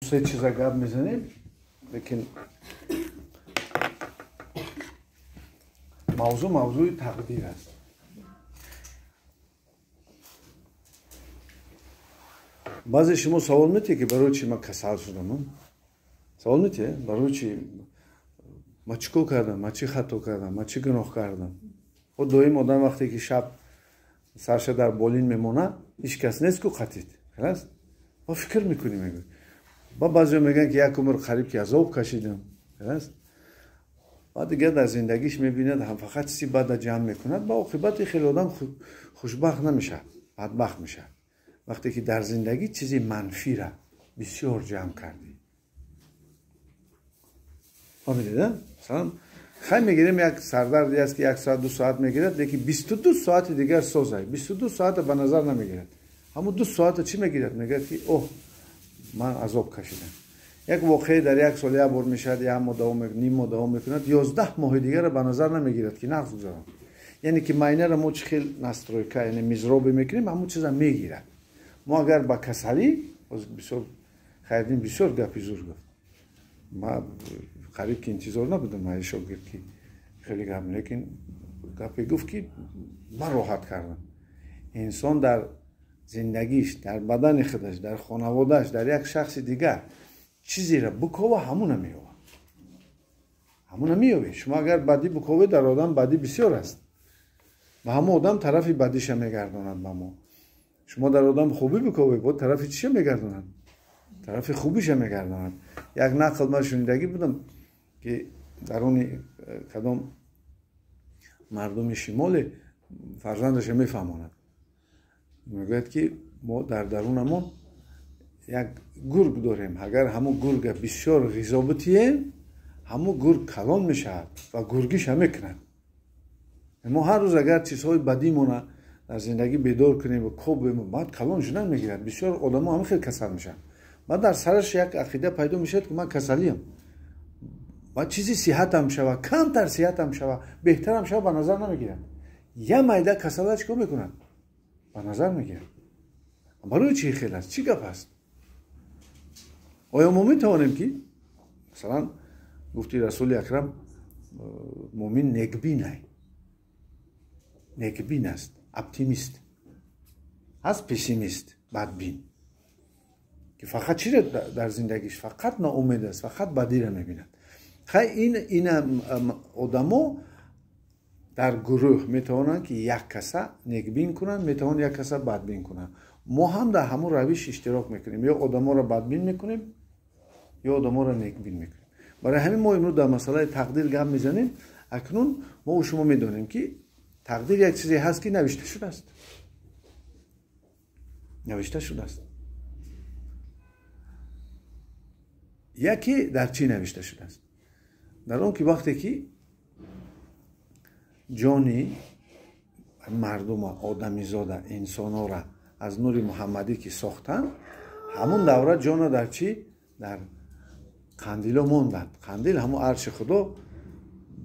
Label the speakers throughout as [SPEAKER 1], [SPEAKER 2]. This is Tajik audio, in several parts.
[SPEAKER 1] Се чиза гап мезанем, лекин мавзӯъ мавзӯи тақдир аст. Баъзе шумо савол метиҳед, ки барои чи ман касал шудам? Савол метиҳед, барои чи ман чӣ кор кардам, ман чӣ хато кардам, ман чӣ гуноҳ кардам? О доим одам вақте ки шаб сарша дар болин мемонад, ҳеҷ кас нест ку қатид, аст? Ва фикр мекунӣ, мегӯӣ. Ба баъзеҳо мегӯянд, ки як умр қариб ки азоб кашидам, аст? Баъд дигар дар зиндагиш мебинад, ҳам фақат чизи бада ҷамъ мекунад, ба оқибати хеле одам хушбахт намешавад, бадбахт мешавад. Вақте ки дар зиндагӣ чизи манфира бисёр ҷамъ кардӣ. Фаҳмидед, а? Масалан, хай мегирем, як сардарде аст, ки як соат, 2 соат мегирад, лекин 22 соати дигар созай. 22 соата ба назар намегирад. Ҳамун 2 соата чӣ мегирад? Мегӯяд, ки оҳ, ман азоб кашидам. Як воқеа дар як сол як бор мешавад, як моҳ давом, ним моҳ давом мекунад, 11 моҳи дигарро ба назар намегирад, ки нағз гузарон. Яъне ки майнаро мо чӣ хел настройка, яъне мизробе мекунем, ҳамун чиза мегирад. Мо агар ба касалӣ, бисёр Хайриддин бисёр гапи зур гуфт. Ма қариб ки интизор набудам ай шогирд, ки хеле гап, лекин гапе гуфт, ки ман роҳат кардам. Инсон дар зиндагиш, дар бадани худаш, дар хонаводааш, дар як шахси дигар чизеро букова, ҳамуна меёвад, ҳамуна меёвед. Шумо агар бадӣ буковед, дар одам бадӣ бисёр аст ва ҳамон одам тарафи бадиша мегардонад ба мо. Шумо дар одам хубӣ биковед, бо тарафи чиша мегардонад? Тарафи хубиша мегардонад. Як нақл ман шунидагӣ будам, ки даруни кадом мардуми шимоле фарзандаша мефаҳмонад, мегӯяд, ки мо дар дарунамон як гург дорем. Агар ҳамун гурга бисёр ғизо битием, ҳамун гург калон мешавад ва гургиша мекунад. Мо ҳар рӯз агар чизҳои бадимона дар зиндагӣ бедор кунем ва кобем, баъд калон шудан мегирад. Бисёр одамо ҳамин хел касал мешаванд. Баъд дар сараш як ақида пайдо мешавад, ки ман касалиям. Баъд чизи сиҳатам шава, камтар сиҳатам шава, беҳтарам шава, ба назар намегирад. Я майда касала чӣ кор мекунад? Ба назар мегирад. Барои чӣ хел аст? Чӣ гап аст? Оё мо метавонем, ки масалан гуфти Расули Акрам, мӯмин некбинай, некбин аст, оптимист ҳаст, пессимист, бадбин, ки фақат чиро дар зиндагиш фақат ноумед аст, фақат бадиро мебинад. Хай, ин ина одамо дар гурӯҳ метавонанд, ки як каса некбин кунанд, метавонанд як каса бадбин кунанд. Мо ҳам дар ҳамун равиш иштирок мекунем: ё одаморо бадбин мекунем, ё одаморо некбин мекунем. Барои ҳамин мо имрӯз дар масъалаи тақдир гап мезанем. Акнун мо шумо медонем, ки тақдир як чизе ҳаст, ки навишта шудааст, навишта шудааст. Яке дар чӣ навишта шудааст? Дар он ки вақте ки ҷони мардума, одамизода, инсонора аз нури муҳаммадӣ ки сохтанд, ҳамун давра ҷона дар чӣ? Дар қандило монданд. Қандил ҳамун арши Худо,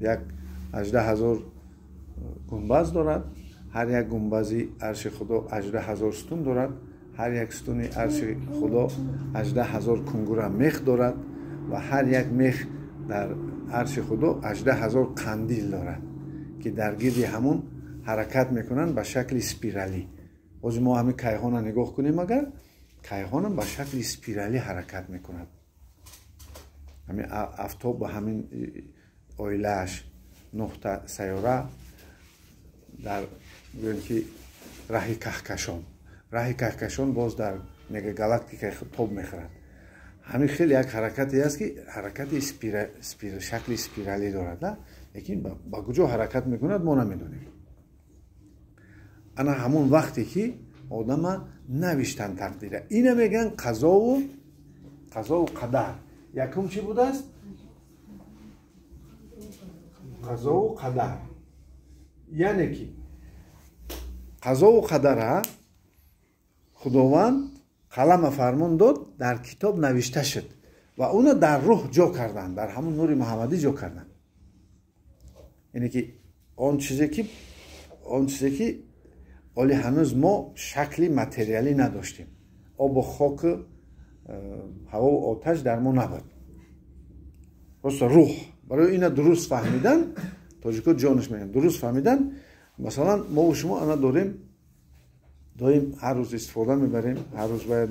[SPEAKER 1] як 18 000 гунбаз дорад. Ҳар як гунбази арши Худо 18 000 сутун дорад. Ҳар як сутуни арши Худо 18 000 кунгура мех дорад ва ҳар як мех дар арши Худо 18 000 қандил дорад, ки дар гирди ҳамун ҳаракат мекунанд ба шакли спиралӣ. Боз мо ҳамин кайҳона нигоҳ кунем агар, кайҳонам ба шакли спиралӣ ҳаракат мекунад. Ҳамин афтоб ба ҳамин оилааш, нуқта сайёра дар, гӯем ки, раҳи каҳкашон, раҳи каҳкашон боз дар мегагалактика тоб мехӯрад. Ҳамин хеле як ҳаракате аст, ки ҳаракати шакли спиралӣ дорад, лекин ба куҷо ҳаракат мекунад, мо намедонем. Ана ҳамон вақте ки одама навиштан тақдира, ина мегӯянд қазову қадар. Якум чӣ будааст? Қазову қадар. Яъне ки қазову қадара Худованд қалама фармон дод, дар китоб навишта шуд ва уна дар рӯҳ ҷо карданд, дар ҳамон нури муҳаммадӣ ҷо карданд. Яъне ки он чизе ки оли ҳанӯз мо шакли материалӣ надоштем, обу хоку. ҳаво оташ дар мо набуд. Просто рӯҳ. Барои ина дуруст фаҳмидан, тоҷико ҷонаш мегӯянд, дуруст фаҳмидан, масалан, мо ва шумо ана дорем, доим ҳар рӯз истифода мебарем, ҳар рӯз бояд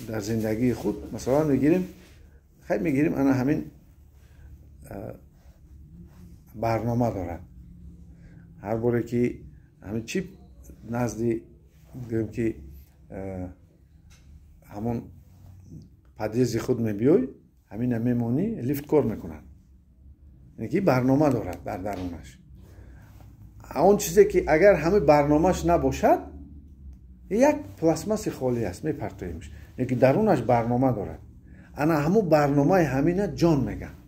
[SPEAKER 1] дар зиндагии худ, масалан, мегирем, хай мегирем, ана ҳамин барнома дорад. Ҳар боре ки ҳамин чип назди, гӯем ки, ҳамон подъезди худ мебиёй, ҳамина мемонӣ, лифт кор мекунад. Яъне ки барнома дорад дар дарунаш. Он чизе ки агар ҳамин барномаш набошад, як пластмасси холӣ аст, мепартоемш. Яъне ки дарунаш барнома дорад. Ана ҳамун барномаи ҳамина ҷон мегӯянд.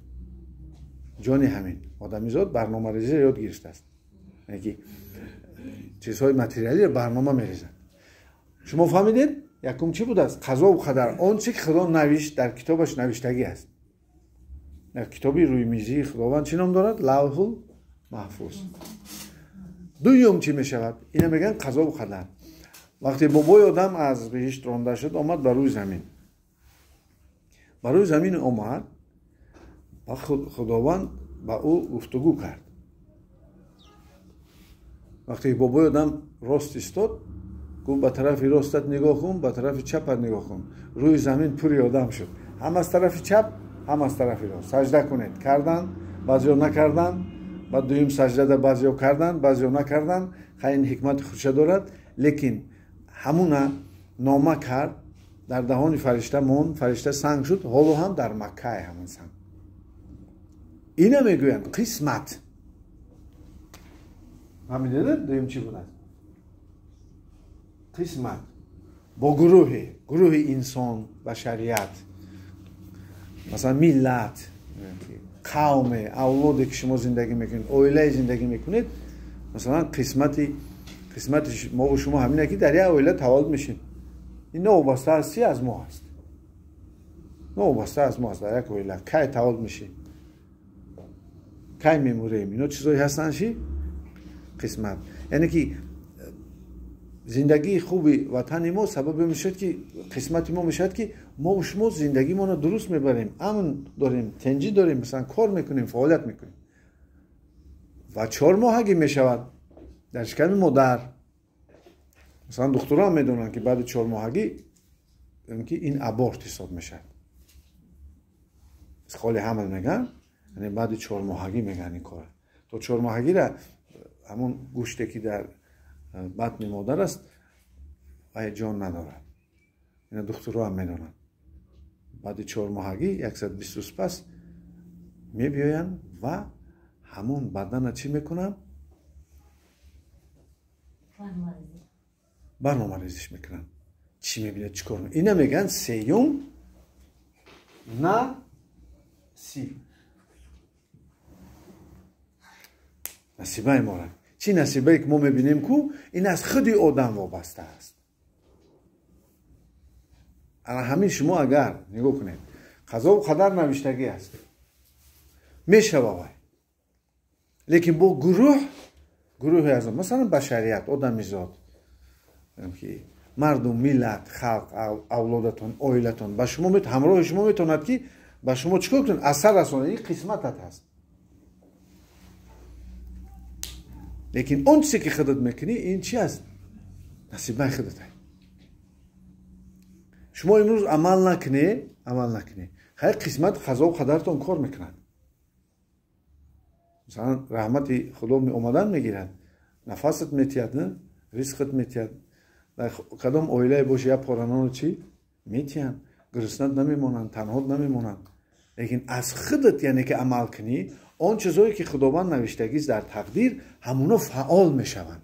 [SPEAKER 1] Ҷони ҳамин. Одамизод барномарезиро ёд гирифтааст. Яъне ки чизҳои материалиро барнома мерезад. Шумо фаҳмидед? Якум чӣ будааст? Қазову қадар. Он чи ки Худо навишт, дар китобаш навиштагӣ аст. Дар китоби рӯймизии Худованд чӣ ном дорад? Лавҳул маҳфуз. Дуюм чӣ мешавад? Ина мегӯянд қазову қадар. Вақте бобои одам аз биҳишт ронда шуд, омад ба рӯи замин. Ба рӯи замин омад ва Худованд ба ӯ гуфтугӯ кард. Вақте бобои одам рост истод, гуфт: ба тарафи ростат нигоҳ кун, ба тарафи чапат нигоҳ кун. Рӯи замин пури одам шуд. Ҳам аз тарафи чап, ҳам аз тарафи рост. Сажда кунед. Кардан, баъзеҳо накардан, баъд дуюм саждада баъзеҳо кардан, баъзеҳо накардан. Хай, ин ҳикмати худша дорад, лекин ҳамуна нома кард, дар даҳони фаришта монд, фаришта санг шуд, ҳоло ҳам дар Маккае ҳамон санг. Ина мегӯянд қисмат. Фаҳмидед, дуюм чӣ будааст? Қисмат. Бо гурӯҳи инсон, башарият, масалан, миллат, қавме, авлоде ки шумо зиндагӣ мекунед, оилае зиндагӣ мекунед, масалан, қисмати мо ва шумо ҳамине ки дар як оила таваллуд мешем. Ин новобаста аз чи аз мо аст? Новобаста аз мо аст, дар як оила кай таваллуд мешем, кай мемурем, ино чизҳое ҳастанд, чи қисмат. Яъне ки зиндагии хуби ватани мо сабаби мешавад ки қисмати мо мешавад ки мо ва шумо зиндагимонро дуруст мебарем, амн дорем, тенҷӣ дорем, масалан, кор мекунем, фаъолият мекунем. Ва 4 моҳагӣ мешавад дар шиками модар. Масалан, духтурон медонанд ки баъди 4 моҳагӣ ки ин аборт ҳисоб мешавад. Холи ҳамл мегӯянд, яъне баъди 4 моҳагӣ мегӯянд ин кора. То 4 моҳагиро ҳамон гӯште ки дар батни модар аст, вай ҷон надорад. Ина духтурро ҳам медонанд. Баъди 4 моҳагӣ 120 рӯз пас мебиёянд ва ҳамон бадана чӣ мекунанд? Барномарезиш мекунанд. Чӣ мебинад, чӣ кор мекунад? Ина мегӯянд сеюм насиб. Насибаи мора. Чӣ насибае ки мо мебинем ку, ин аз худи одам вобаста аст. Ана ҳамин шумо агар нигоҳ кунед, қазову қадар навиштагӣ аст. Мешава вай. Лекин бо гурӯҳе аз масалан башарият, одамизод, ки мардум, миллат, халқ, авлодатон, оилатон ба шумо ҳамроҳи шумо метавонад ки ба шумо чӣ кор кунад? Асар расонад. Ин қисматат ҳаст. Лекин он чизе ки худат мекунӣ, ин чи аст? Насибаи худат аст. Шумо имрӯз амал накунӣ, хайр, қисмат қазову қадартон кор мекунад. Масалан, раҳмати Худо омадан мегирад, нафасат метиҳад, ризқат метиҳад. Дар кадом оилае боши, як поранону чӣ метиҳанд, гуруснат намемонанд, танҳот намемонанд. Лекин аз худат, яъне ки амал кунӣ, он чизҳое ки Худованд навиштагист дар тақдир, ҳамуно фаъол мешаванд.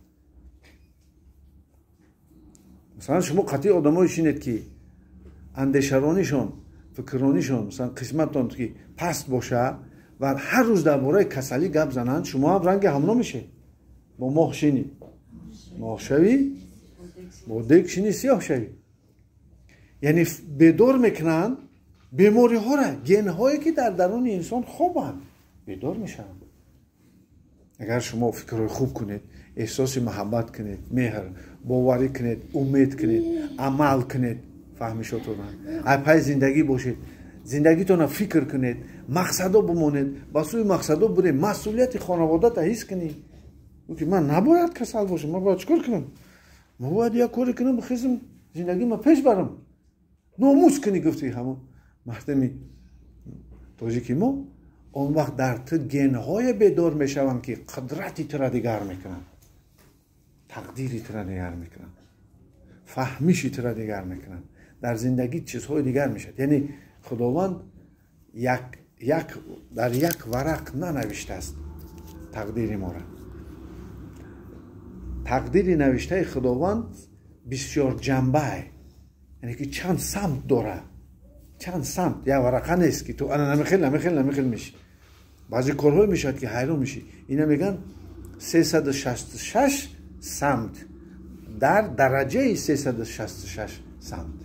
[SPEAKER 1] Масалан, шумо қатъи одамое шинед ки андешаронишон, фикрронишон, масалан, қисматтон ки паст боша ва ҳар рӯз дар бораи касалӣ гап зананд, шумо ҳам ранги ҳамно мешед. Бо моҳ шинӣ, моҳ шавӣ, бо дег шинӣ, сиёҳ шавӣ. Яъне бедор мекунанд бемориҳоро, генҳое ки дар даруни инсон хобанд, бедор мешаванд. Агар шумо фикрҳои хуб кунед, эҳсоси муҳаббат кунед, меҳр, боварӣ кунед, умед кунед, амал кунед, Фаҳмишотона. Ай пай зиндагӣ бошед. Зиндагитона фикр кунед, мақсадо бимонед, ба сӯи мақсадо биред, масъулияти хонаводата ҳис кунед. Ки ман набояд касал бошам, ман бояд чикор кунам? Ман бояд як коре кунам, бихезам, зиндагима пеш барам. Номус кунӣ гуфти ҳамон мардами тоҷики мо. Он вақт дар ту генҳое бедор мешаванд, ки қудрати тура дигар мекунанд, тақдири тура дигар мекунанд, фаҳмиши тура дигар мекунанд, дар зиндагӣ чизҳои дигар мешавад. Яъне Худованд дар як варақ нанавиштааст тақдири моро. Тақдири навиштаи Худованд бисёр ҷанбае, яъне ки чанд самт дорад, чанд самт. Як варақа нест, ки ту ана намихел, намихел, намихел мешӣ. Баъзе корҳое мешавад, ки ҳайрон мешӣ. Ина мегӯянд 366 самт дар дараҷаи 366 самт.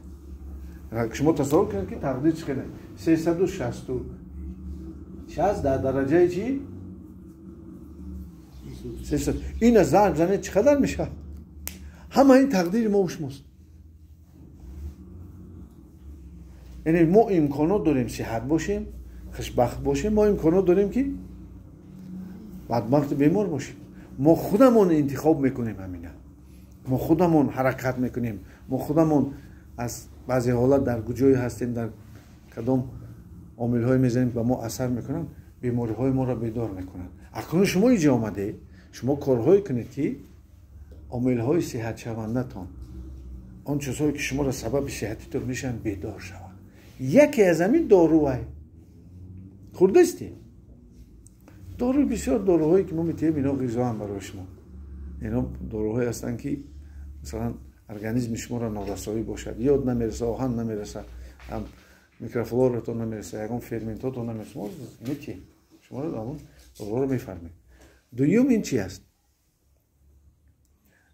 [SPEAKER 1] Шумо тасаввур кунед, ки тақдир чӣ хеле 366 дар дараҷаи чӣ? 300. Ина зарб занед, чӣ қадар мешавад? Ҳама ин тақдири мо шумост. Яъне мо имконот дорем сиҳат бошем, хушбахт бошем, мо имконот дорем, ки бадбахту бемор бошем. Мо худамон интихоб мекунем ҳамина. Мо худамон ҳаракат мекунем. Мо худамон аз баъзе ҳолат дар куҷое ҳастем, дар кадом омилҳое мезанем, ба мо асар мекунанд, бемориҳои моро бедор мекунанд. Акнун шумо инҷо омадед, шумо корҳое кунед, ки омилҳои сиҳатшавандатон, он чизҳое, ки шуморо сабаби сиҳатитон мешаванд, бедор шаванд. Яке аз ҳамин дорувай хурдасти. Дору бисёр доруҳое, ки мо метиҳем, ино ғизоам барои шумо. Ино доруҳое ҳастанд, ки масалан организми шуморо норасоӣ бошад, ёд намереса, оҳан намереса, микрофлоратон намереса, ягон ферментотон намереса, мо метиҳем. Шуморо ҳамон доруҳоро мефармем. Дуюм ин чи аст?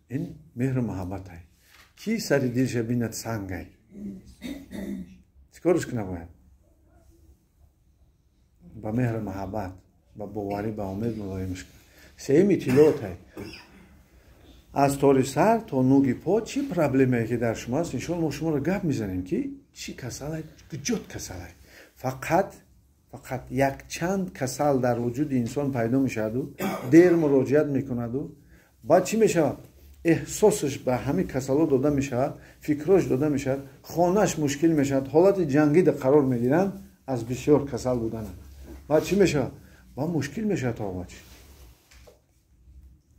[SPEAKER 1] Ин меҳру муҳаббатай. Ки сари дилша бинад сангай, чикорш куна бояд? Ба меҳру муҳаббат, ба боварӣ, ба умед мулоимш кунад. Сеюм иттилоотай. Аз тори сар то нуги по чӣ проблемае, ки дар шумо аст, иншоалло мо шуморо гап мезанем, ки чӣ касалай, куҷот касалай. Фақат якчанд касал дар вуҷуди инсон пайдо мешаваду дер муроҷиат мекунаду баъд чӣ мешавад? Эҳсосаш ба ҳамин касало дода мешавад, фикрош дода мешавад, хонаш мушкил мешавад, ҳолати ҷангида қарор мегиранд аз бисёр касал будана. Баъд чӣ мешавад? Баъд мушкил мешавад табобатш.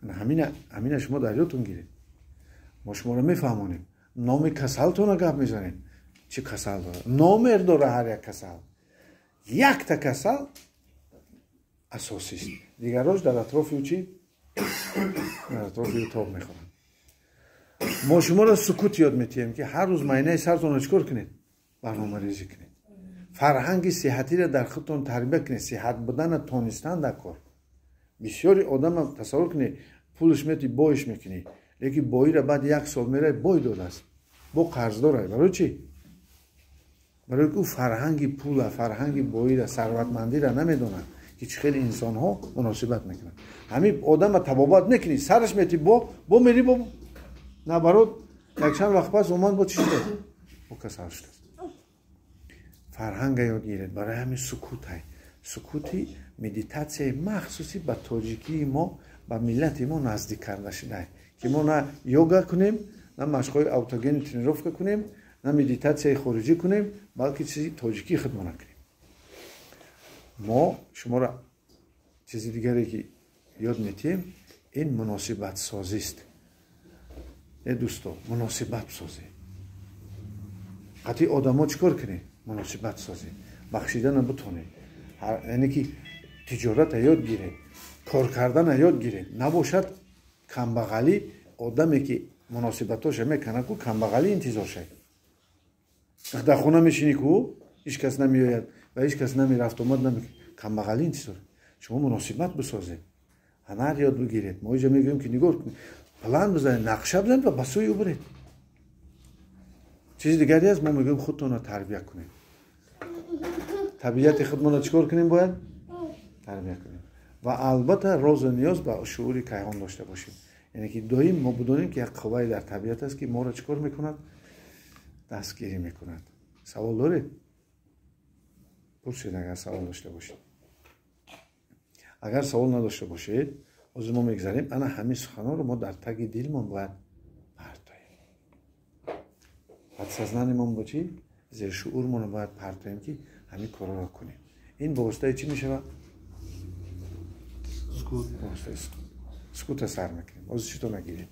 [SPEAKER 1] Ҳамина шумо дар ёдтон гиред. Мо шуморо мефаҳмонем. Номи касалтона гап мезанем. Чӣ касал дорад? Номер дора ҳар як касал. Якта касал асосист. Дигарош дар атрофи ӯ чӣ? Дар атрофи ӯ тоб мехӯранд. Мо шуморо сукут ёд метиҳем, ки ҳар рӯз майнаи сартонро чӣ кор кунед? Барномарезӣ кунед. Фарҳанги сиҳатиро дар худтон тарбия кунед. Сиҳат будана тонистан дар кор. Бисёри одама тасаввур кунед, пулш мети, боиш мекунӣ, лекин боиро баъд як сол мерай, бой додааст, бо қарздорай. Барои чӣ? Барои ки ӯ фарҳанги пула, фарҳанги боира, сарватмандира намедонад, ки чӣ хеле инсонҳо муносибат мекунанд. Ҳамин одама табобат мекунӣ, сараш мети, бо мери, бо наоборот, якчанд вақт пас омад, бо чӣ шудааст? Бо касал шудааст. Фарҳанга ёд гиред. Барои ҳамин сукутай. Сукути медитатсияи махсуси ба тоҷикии мо, ба миллати мо наздик карда шудай, ки мо на йога кунем, на машқҳои аутогени тренировка кунем, на медитатсияи хориҷӣ кунем, балки чизи тоҷикии худмона кунем. Мо шуморо чизи дигаре, ки ёд метиҳем, ин муносибатсозист. Э дӯсто, муносибатсозӣ. Қатъи одамо чӣ кор кунед? Муносибатсозӣ. Бахшидана битонед. Яъне ки тиҷората ёд гиред, кор кардана ёд гиред. Набошад камбағалӣ, одаме ки муносибатоша мекунад, ку камбағалӣ интизор шавед. Дар хона мешинӣ, ку ҳеҷ кас намеояд ва ҳеҷ кас намерафт омад намекунад. Камбағалӣ интизор. Шумо муносибат бисозед, ҳунар ёд бигиред. Мо инҷа мегӯем, ки нигоҳ кунед, план бизанед, нақша бизанед ва ба сӯи ӯ биред. Чизи дигаре аст, мо мегӯем худтонро тарбия кунед. Табиати худмонро чӣ кор кунем бояд? Тарбия кунем. Ва албатта розу ниёз ба шуури кайҳон дошта бошем. Яъне ки доим мо бидонем, ки як қуввае дар табиат аст, ки моро чӣ кор мекунад? Дастгирӣ мекунад. Савол доред, пурсед, агар савол дошта бошед. Агар савол надошта бошед, ҳозир мо мегзарем. Ана ҳамин суханонро мо дар таги дилмон бояд партоем, подсознание мон бо чӣ, зершуурмонро бояд партоем, ки ҳамин корҳоро кунем. Ин ба воситаи чӣ мешавад?
[SPEAKER 2] Сукут.
[SPEAKER 1] Ба воситаи сукут. Сукута сар мекунем. Ҳозир чито нагиред.